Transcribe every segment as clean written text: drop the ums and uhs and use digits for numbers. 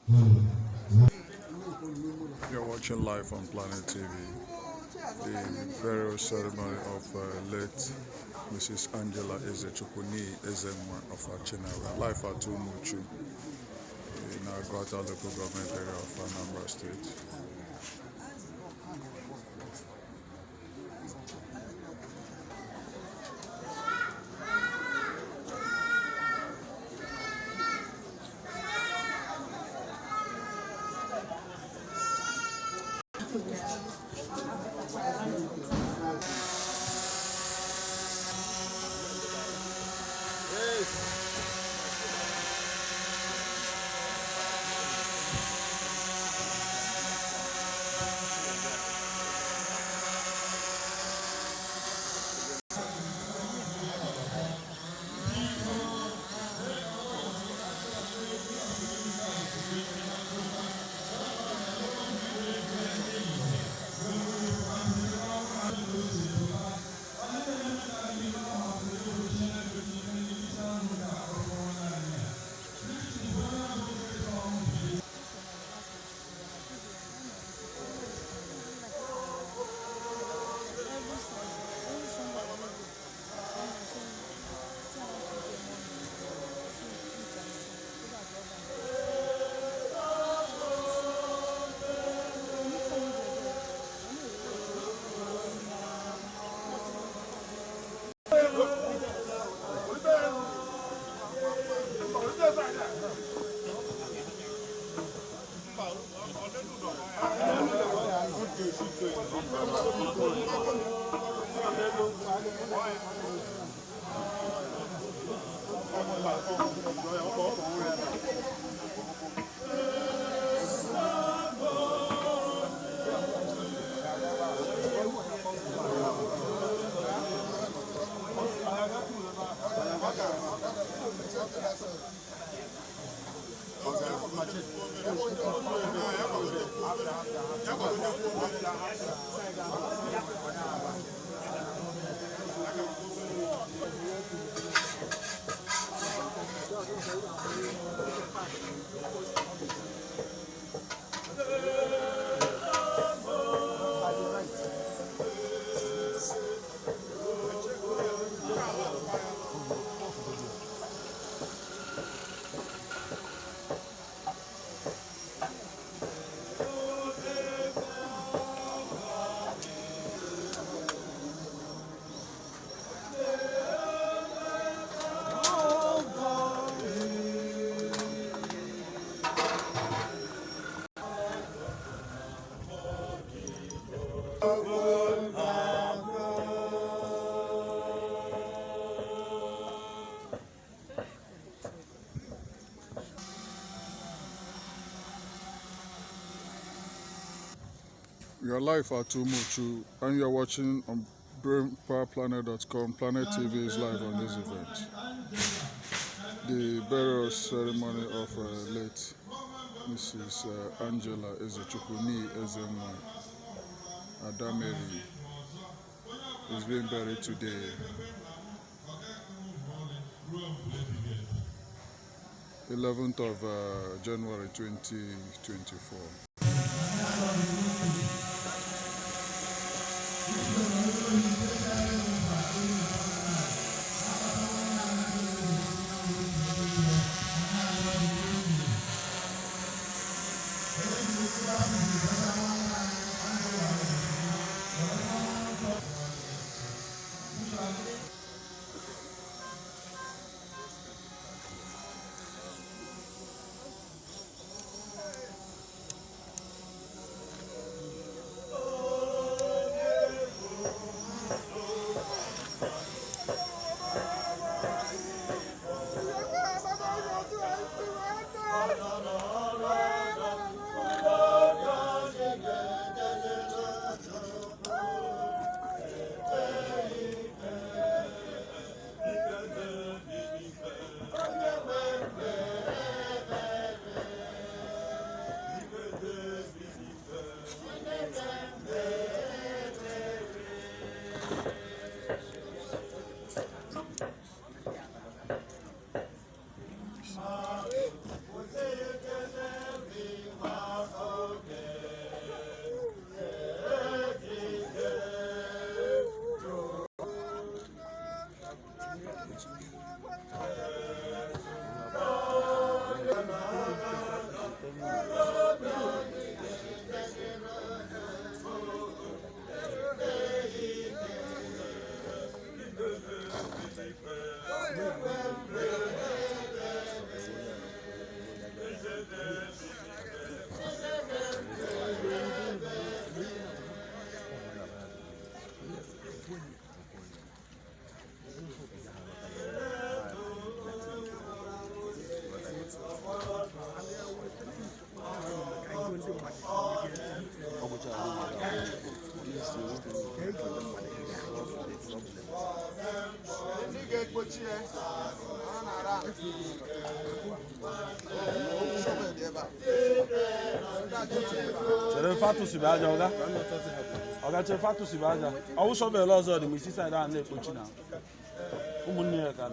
You're watching live on Planet TV the burial ceremony of late Mrs. Angela Ezechukwu Ezenwa of Achina. We're live at Umuchu in Aguata local government area of Anambra State. You're live at Umuchu and you're watching on BrainPowerPlanet.com. Planet TV is live on this event. The burial ceremony of late Mrs. Angela Ezechukwu Ezenwa Adameri is being buried today, 11th of January 2024. Chere fatu si baja oga. Oga chere fatu si baja. Owu shovel ọzọ dị m isi side a na-ekpochi na. Ụmụnne ya ka.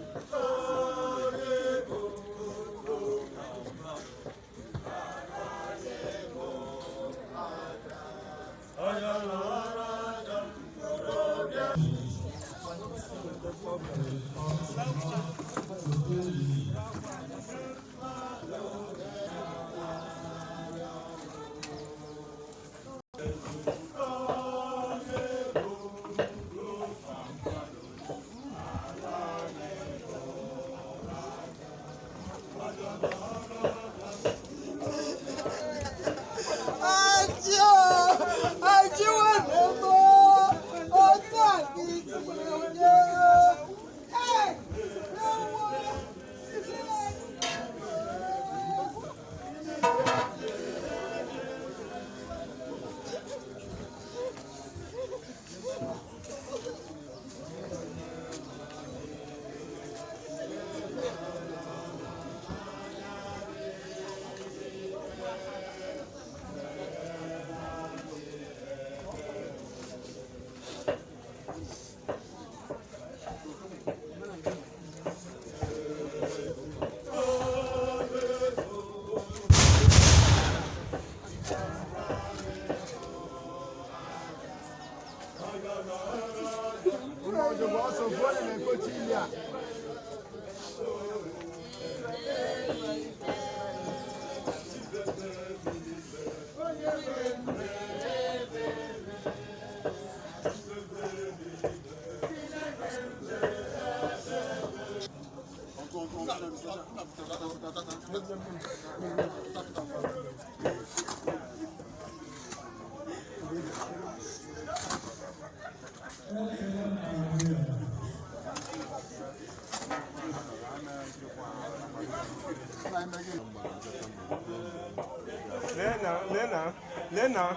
Lena,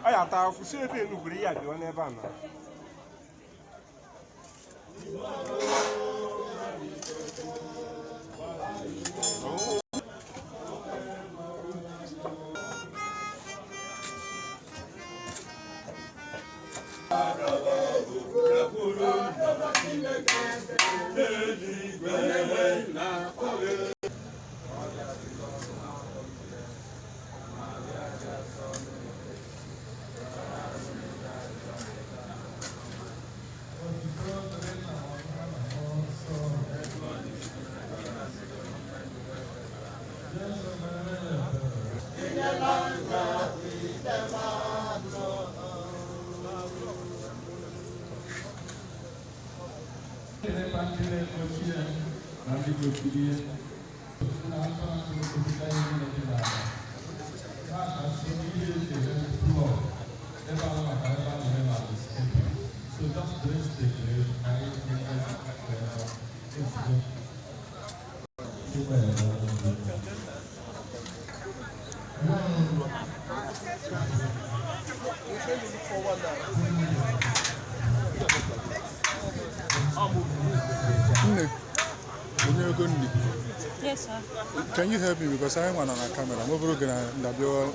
I thought for sure you agree at your never. Yes, sir. Can you help me because I am on a camera? I'm over again. I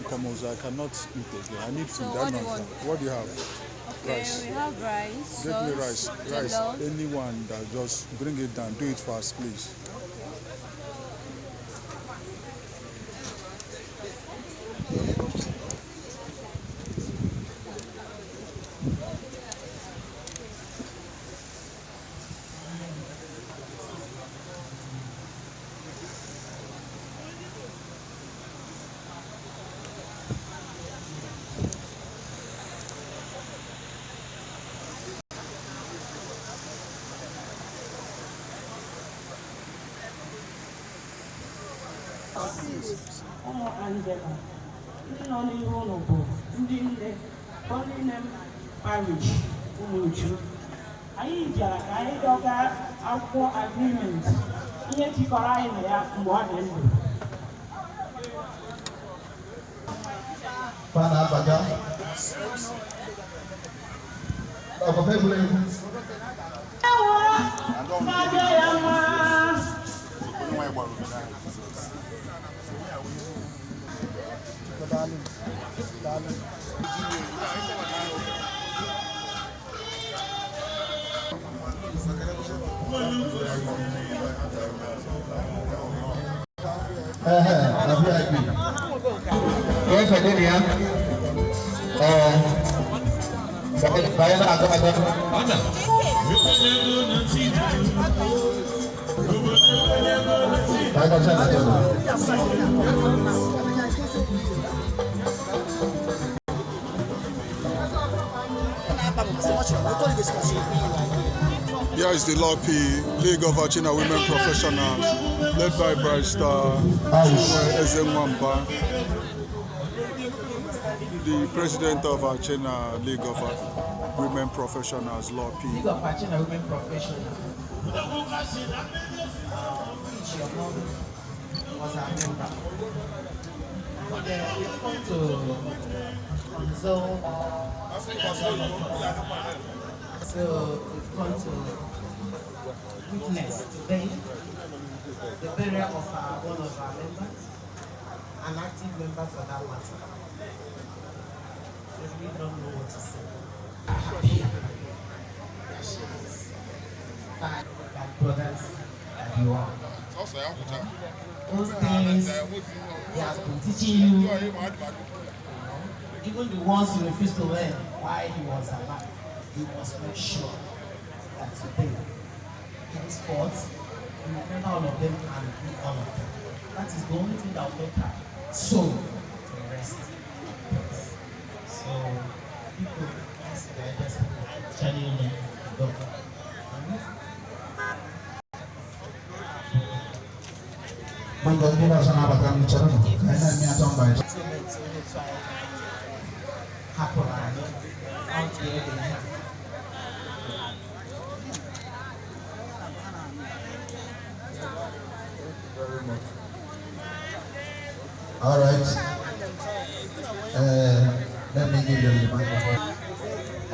cannot eat again. I need food. So what do you want? What do you have? Okay, Rice. we have rice. Get me rice. Rice. Jollof. Anyone that just bring it down. Do it fast, please. Ụmụ Angela, ndị nọ n'ihu ụlọ bụ ndị nne Holiness Parish Umuchu. Anyị bịara ka anyị dọga akwụkwọ agreement ihe jikọrọ anyị na ya mgbe ọ dị ndụ. Fana Abaga. Ọkọ fẹ́ gbọ́dọ̀ yẹn. Here is the LOP, League of Achina Women Professionals, led by Barrister Ezenwa, the President of Achina League of Women Professionals, LOP. League of Achina Women Professionals. Was our member. And we've come to console. So we've come to witness today the burial of one of our members, an active member for that matter. We really don't know what to say. By brothers that you are. Those things he has been teaching you, even the ones you refuse to learn while he was alive, you must make sure that today, henceforth, you remember all of them and do all of them. That is the only thing that will make her soul to rest in peace. So, people, that's the best telling you, go. All right. Let me give you the microphone.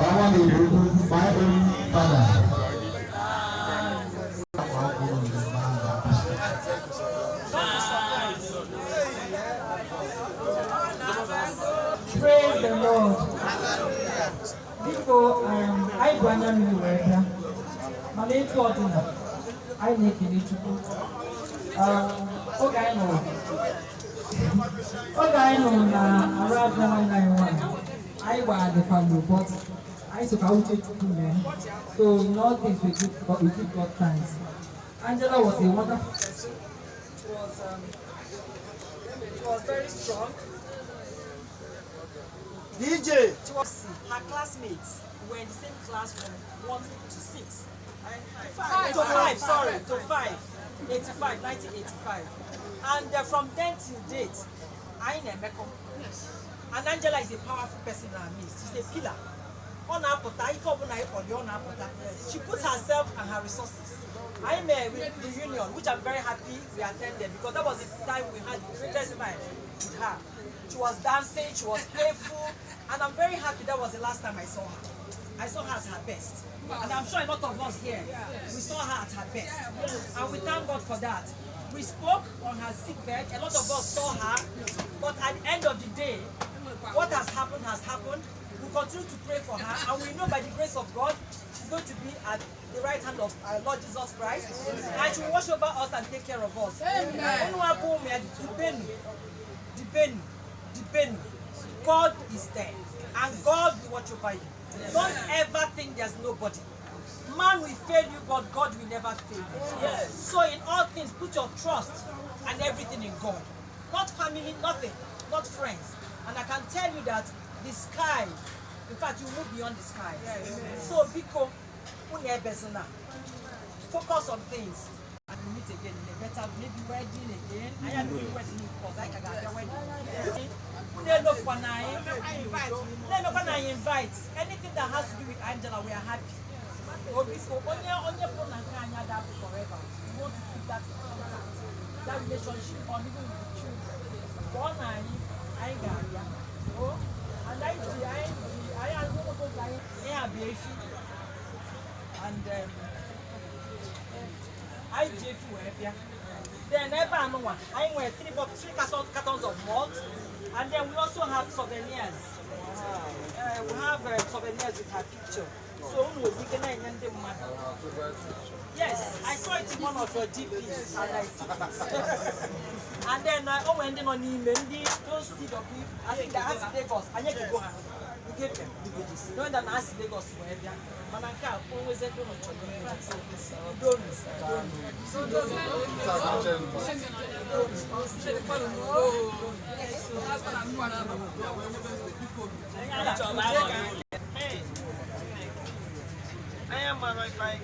I want to do my own father. Praise the Lord. Before I go on here, my name is Achina. I need to okay, I know around 991. I was the family, but I took out to men. So in all things we give God thanks. Angela was a wonderful person. She was very strong. DJ! Her classmates were in the same class from 1 to 6. To 5, 1985. And from then till date, I never come. And Angela is a powerful person in our midst. She's a pillar. She put herself and her resources. I'm a reunion, which I'm very happy we attended because that was the time we had the greatest time with her. She was dancing, she was playful, and I'm very happy that was the last time I saw her. I saw her at her best. And I'm sure a lot of us here, we saw her at her best. And we thank God for that. We spoke on her sick bed, a lot of us saw her, but at the end of the day, what has happened has happened. We continue to pray for her, and we know by the grace of God, she's going to be at the right hand of our Lord Jesus Christ, and she will watch over us and take care of us. Amen. God is there, and God will watch over you. Don't ever think there's nobody. Man will fail you, but God will never fail you. Yes. So in all things, put your trust and everything in God. Not family, nothing, not friends. And I can tell you that the sky, in fact, you move beyond the sky. Yes. So Biko, focus on things. And we meet again in a better, maybe wedding again. I am doing wedding because I can get a wedding. I invite anything that has to do with Angela, we are happy. Forever. We want to keep that relationship on even with the children. And Then I went three cartons of malt, and then we also have souvenirs. We have souvenirs with her picture. So we can yes, I saw it in one of your DPs, and I took it. And then I went in on email. Those people, I think they asked Lagos. I need to go. We gave them. No one asked Lagos for it. Mananka always said, "Don't I am a right by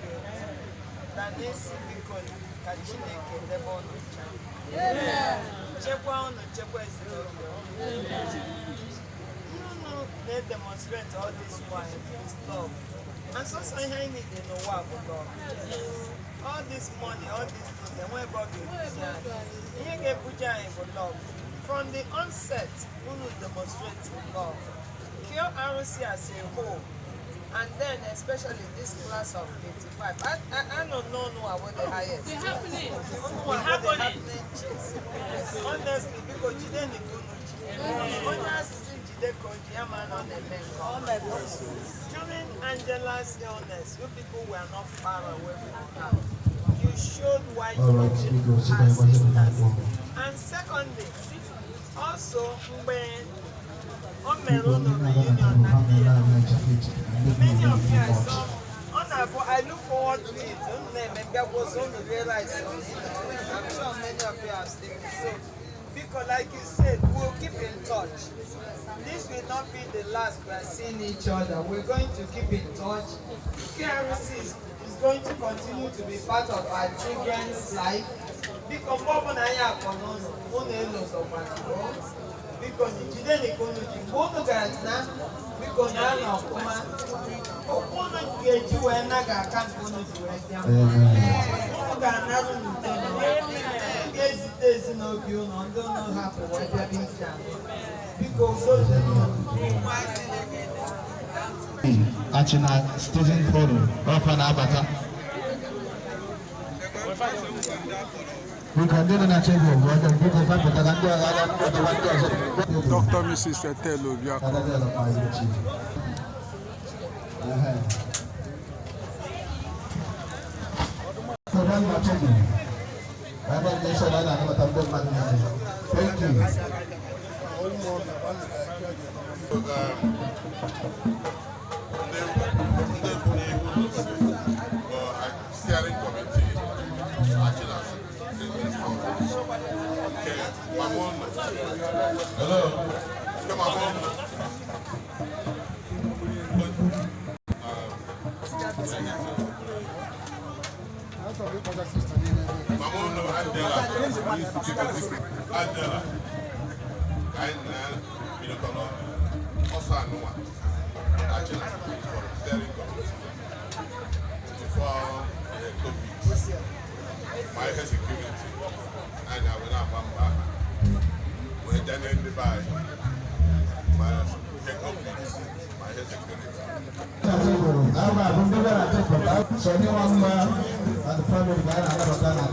that is because Achina the bond with China. Chepwa they demonstrate all this while this love. And so I need in the world of love. All this money, all these things, and when about you get Puja for love. From the onset, who will demonstrate love. Cure RC as a whole. And then, especially this class of 85, I don't know what the highest. It's happening. Honestly, because you didn't go during Angela's illness, you people were not far away from her. You showed why you needed assistance. And secondly, also, when Omeron of the Union, many of you I saw, I look forward to it. Maybe I was only realizing, I'm sure many of you have seen it. So, because like you said, we'll keep in touch. This will not be the last we are seeing each other. We're going to keep in touch. KRC is going to continue to be part of our children's life. Because because today Achina Student Forum of Anambra. Dr. Mrs. Etelo, thank you. Steering committee, Achina. Hello. Come on. Angela. Also, Achina steering committee before COVID. My health security, and I will not come back. We're done in the bag. My health security. So anyone at the family guy, I never done at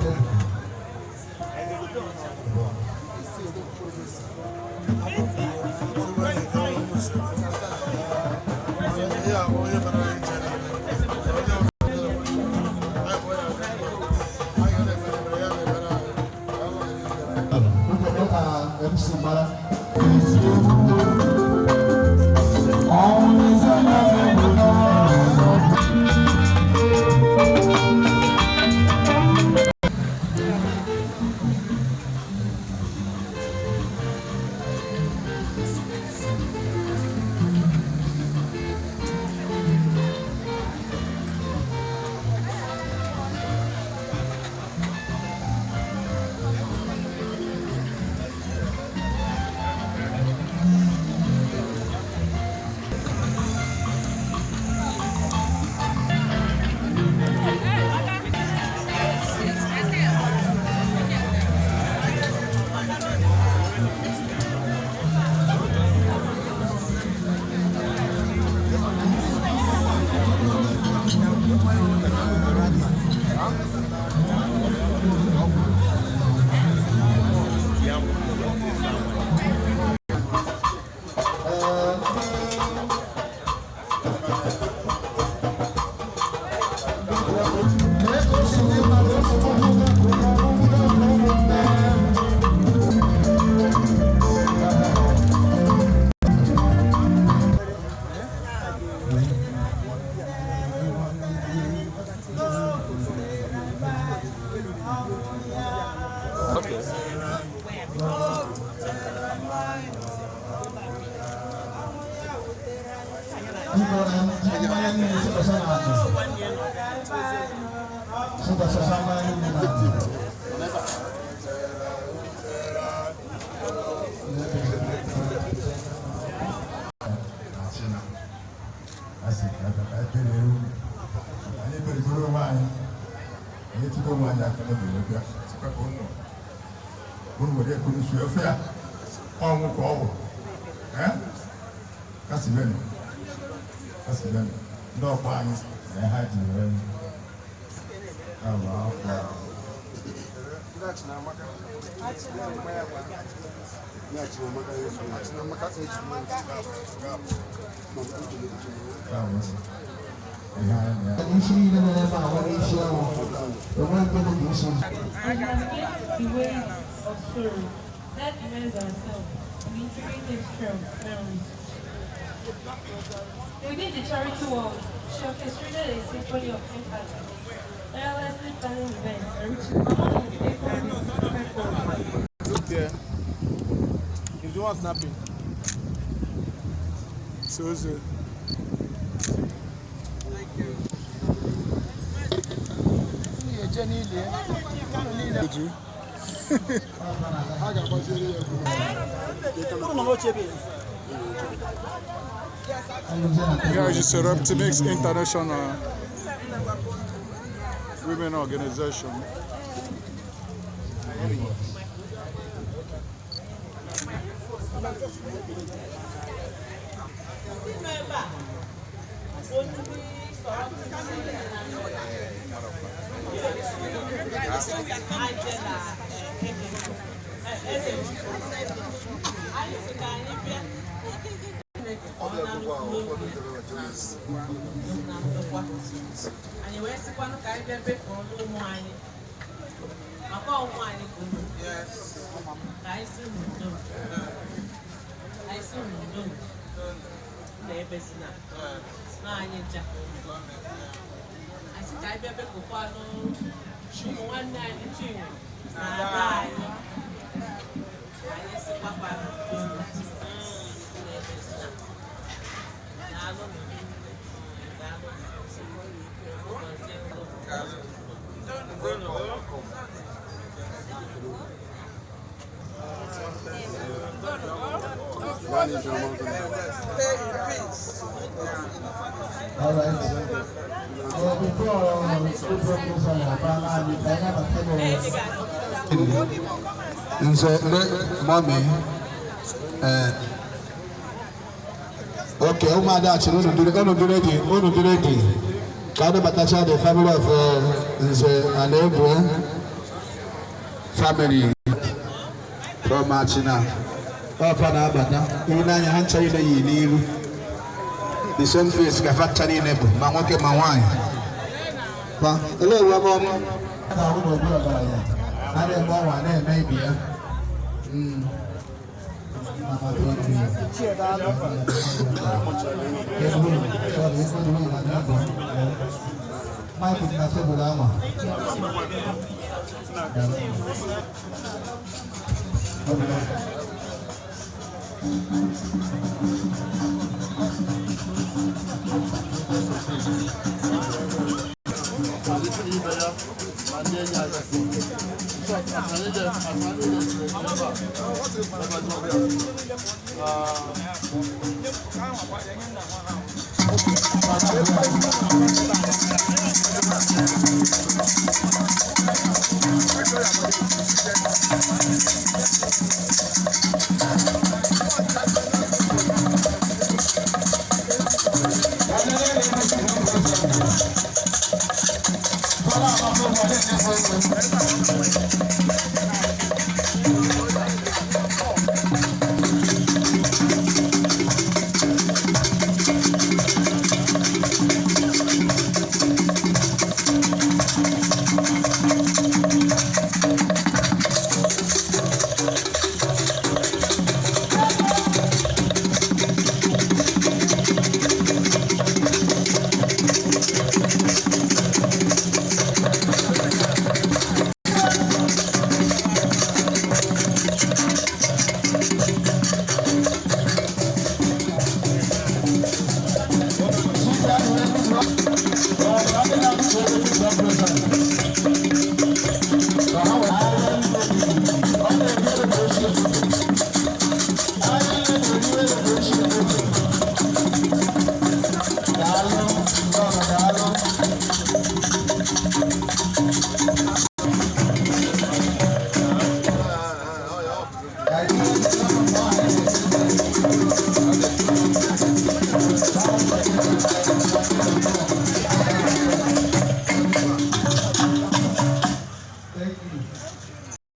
MC Mara. That demands ourselves. We integrate strong families. Within the charity world, she orchestrated a symphony of impact, tirelessly planning events and reaching among the people. Look there. He's the one snapping. So. Thank you. Guys, it's a Reptimix International Women Organization. And where is one guy baby for no wine? I call wine. Yes. I see no. I see no. Baby's not. I see guy baby for one. She one night in June. I see Papa. All right. Mommy. Okay, Achina, Batacha, the family of Anambra family from Achina. The same face, Kafatani Nebo, Mamoke Mawai. Hello, Ramon. I don't know what name may be. Mike is not able celebration.